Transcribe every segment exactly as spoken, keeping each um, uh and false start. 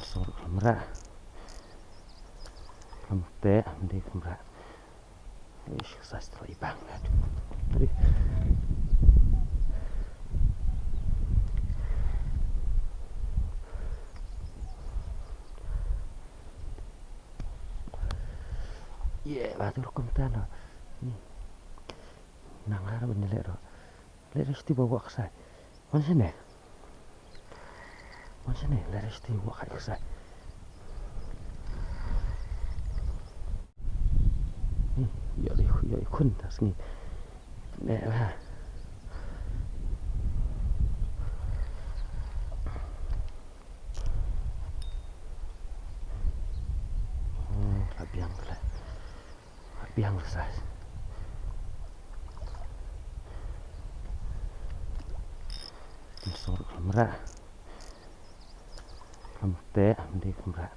Sor khlem rah. Khlem teh, ym dei khlem rah. Ish, size trai bang na tu. Tari. Ye, ba tu rukom tan. Ni. Nang har ban leh ro. Leh ro sti ba wak sai. Wan sini. Wan sini, leh ro sti wak kai sai. Ni, yo, yo, yo, khun tas ni. Leh ba. Oh, la biang la. La biang la size. Ym sor khlem rah. Khlem teh, ym dei khlem rah.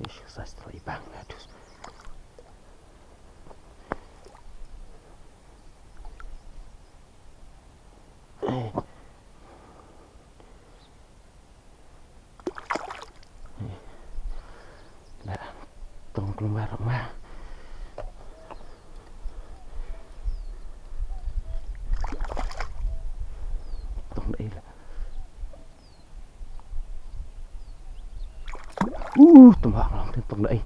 Ish, size trai bang na tu. Eh. Eh. Lah. Tong keluar ma. Tong dei lah. Uh, tong bak lang, tong dei.